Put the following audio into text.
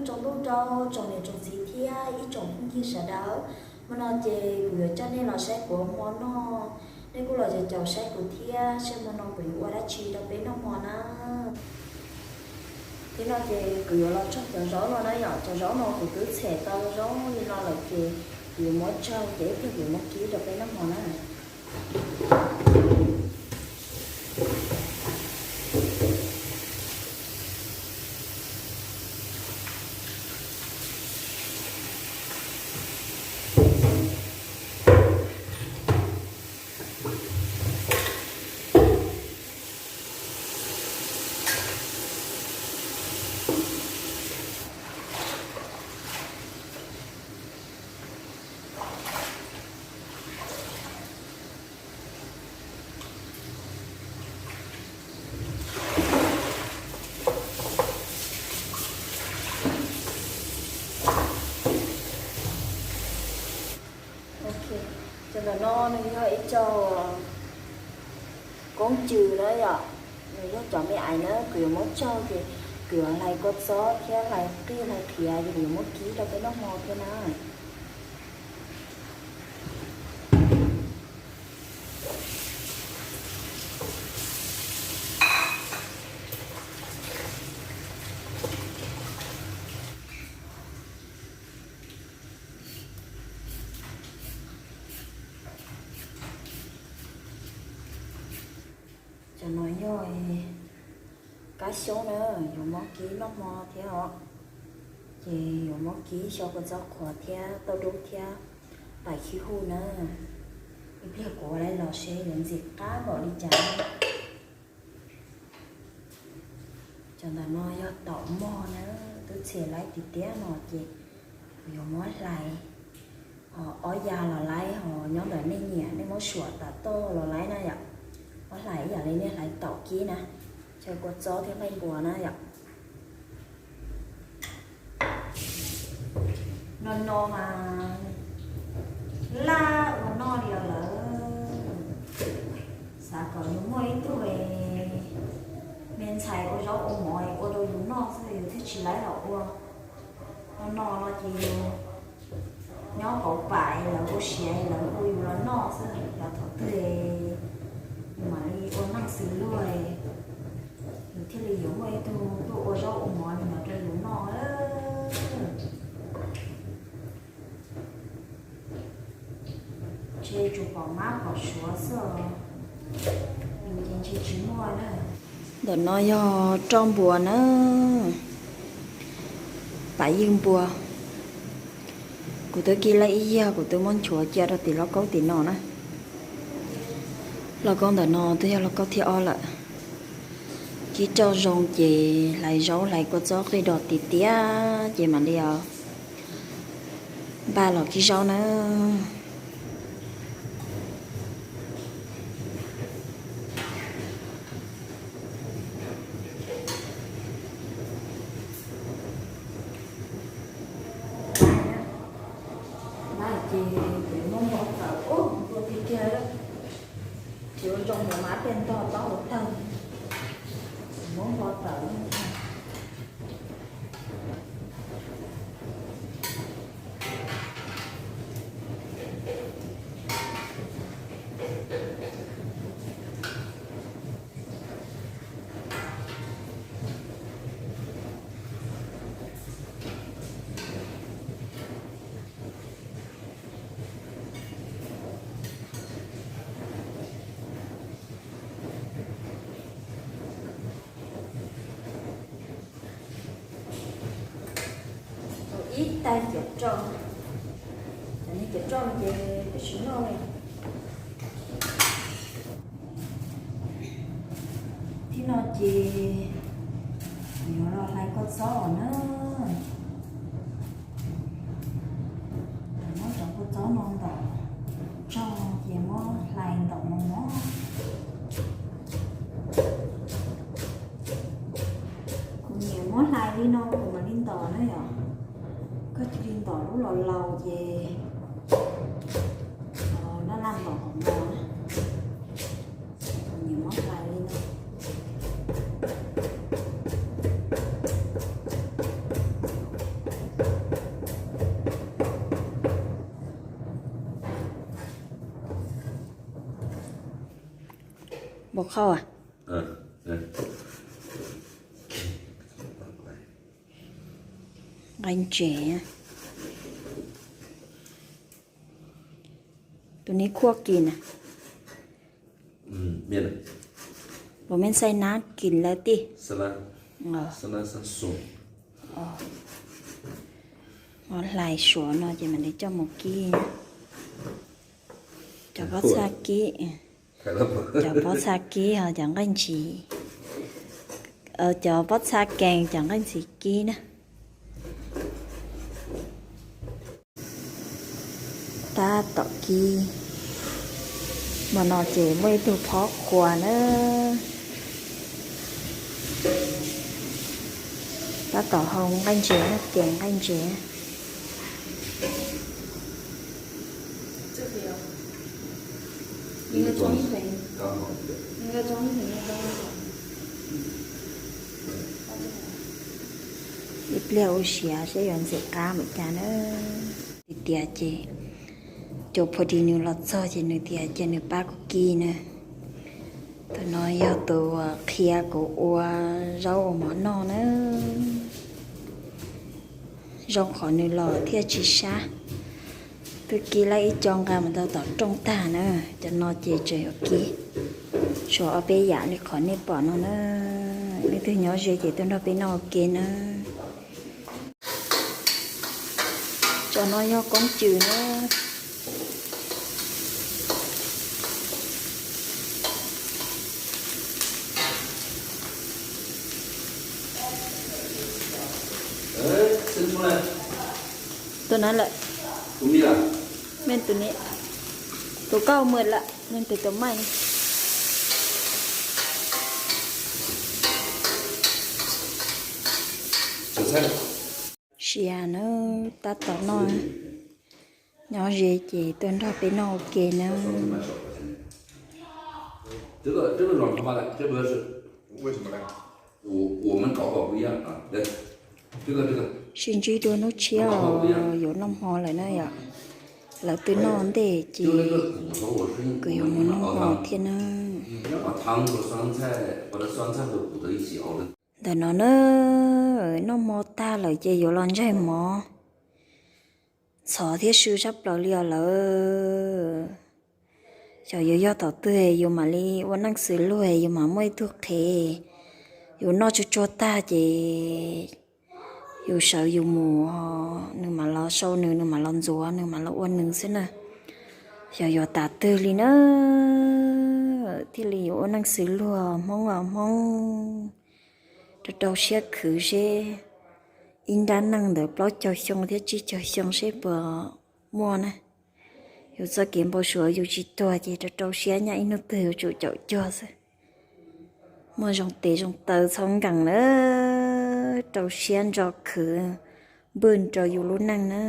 Tsoom ntuj rau tsoom niam tsoom txiv thiab ib tsoom phooj ywg sawv daws, hmo no ces kuv yuav coj nej los saib kuv ua hmo noj. Nej kuj los caum caum saib kuv thiab, saib hmo no kuv yuav ua dab tsi rau peb noj hmo na. Thiab no ces kuv yuav los tsaug cov zaub no na yom. Cov zaub no kuv twb tshem tau zaub li no lawm ces kuv yuav muab tsaug ces ib pliag kuv yuav muab kib rau peb noj hmo na. Ok, cov ntawm no nws yog ib co koob cws na yom, nws yog cov me aiv na, kuv yuav muab tsaug ces kuv yuav hlais kua txob thiab hlais qij hlais qhiav ces kuv yuav muab kib rau peb noj hmo thiab na. Cov no yog kab xyoob na, yuav muab kib noj hmo thiab os. Ces yuav muab kib xyaw kua txob qhuav thiab tauj dub thiab pais khib hu na. Ib pliag kuv ua laib los seb yuav ntxim qab npaum li cas. Cov ntawm no yog taum mog na, twb tshem laib tiag tiag no ces kuv yuav muab hlais. Ob ya los laib, ho nyob ntawm nej nyiam nej muab suam tas toj los laib na yom. Muab hlais ib yam li nej hlais taum kib na, chaw kua txob thiab nqaij npua na yom. No no mas laj ua noj li os lawm. Xav kom yus muaj ib tug me ntxhais ua zaub ua mov ua rau yus noj xwb yus thiaj tsis laib los ua. No no no ces yus nyob pauv pam lawv ua siav lawv hu yus los noj xwb, yog thaum twg yus mam li ua neej xws luag, yus thiaj li yuav muaj ib tug tuaj ua zaub ua mov li no rau yus noj. Ntshe tsuas pom mab pom suav xwb, yus ces ntshe tsis muaj na. Ntawm no yog roj npua na, pav ywg npua. Kuv twb kib laib ib yag, kuv twb muab nchuav cia rau tim lauj kaub tim no na. Lauj kaub ntawm no twb yog lauj kaub thib ob lawm. Kib roj zoo ces hlais zaub hlais kua txob qij dos tiag tiag ces mam li os npaj los kib zaub na. Ces kuv muab npua tawm ua tiag tiag, ces ua zoo mus mab tiag ntog taub hau tawg, muab npua tawm. Ib tais cov roj, cov niag cov roj ces peb tsis noj li. Thib no ces yuav los hlais kua txob na. Muab cov kua txob no ntaus tsog ces muab hlais ntaus mos mos. Kuv nyiam muab hlais li no kuv mam li ntaus na yom. Koj cia li ntaus lub los laus ces laj laj ntaus qhov no. Kuv nyiam muab hlais li no. Qhauj a? Nqaij ntses. Tus neb khuaj kis na. Los mej xaij nab kis lawm tij. Hlais suav no ces mam li coj mus kib. Cov pob txha kib, cov pob txha kib ho cov nqaij ntxiv, cov pob txha kees cov nqaij ntxiv kib na. Tab tom kib, hmo no ces muaj ib tug phob qhua na. Tab tom hau nqaij ntses, kees nqaij ntses. Ib pliag ua siav seb yuav ntxim qab npaum cas na. Tias ces cov phooj ywg nws los txog ces nws tias cia nws pab kuv kib na. Tus no yog tus qhia kuv ua zaub ua mov noj na. Zoo qhov nws los thiaj tsis sab. Twb kib lawm ib co nqa mus rau tom rooj tag na. Cov no ces tseem yuav kib, tshuav ob peb yam li qhov nej pom no na. Leej twg nyob ze ces tuaj nrog peb noj ua ke na. Cov no yog koob cws na. Tus na lawm, mej tus ne, tus koj mus lawm, mej tus tus maij ne. Siav na, tab tom noj. Nyob ze ces tuaj nrog peb noj ua ke na. Sib ntsib dua hnub tshiab os, yuav noj hmo lawm na yom. Lawv twb noj ntej ces kuv yuav mus noj hmo thiab na. Ntawm no na, noj hmo tag lawm ces yuav los ntsaig mov. Ntxhov thiab sw sab plaws li os lawm. Xyov yuav yog thaum twg yus mam li ua neej xws luag yus mam muaj ib tug qhev, yus noj tsuag tsuag tag ces yus sawv yus mus, nws mam los sau nws, nws mam los ntxuav, nws mam los ua nws xwb na. Xyov yuav tas twg li na, thiaj li yuav ua neej xws luag Hmoob os Hmoob. Rau rau siab khwv seb ib nrab neej ntawm plaub caug xyoo thiab tsib caug xyoo seb puas muaj na. Yus txoj kev npau suav yus tsis tuag ces rau rau siab nyaj ib hnub twg yuav tsum caum cuag xwb. Muaj zoo tes zoo taw txhob nkees na, rau siab ntso khwv npwj rau yus lub neej na.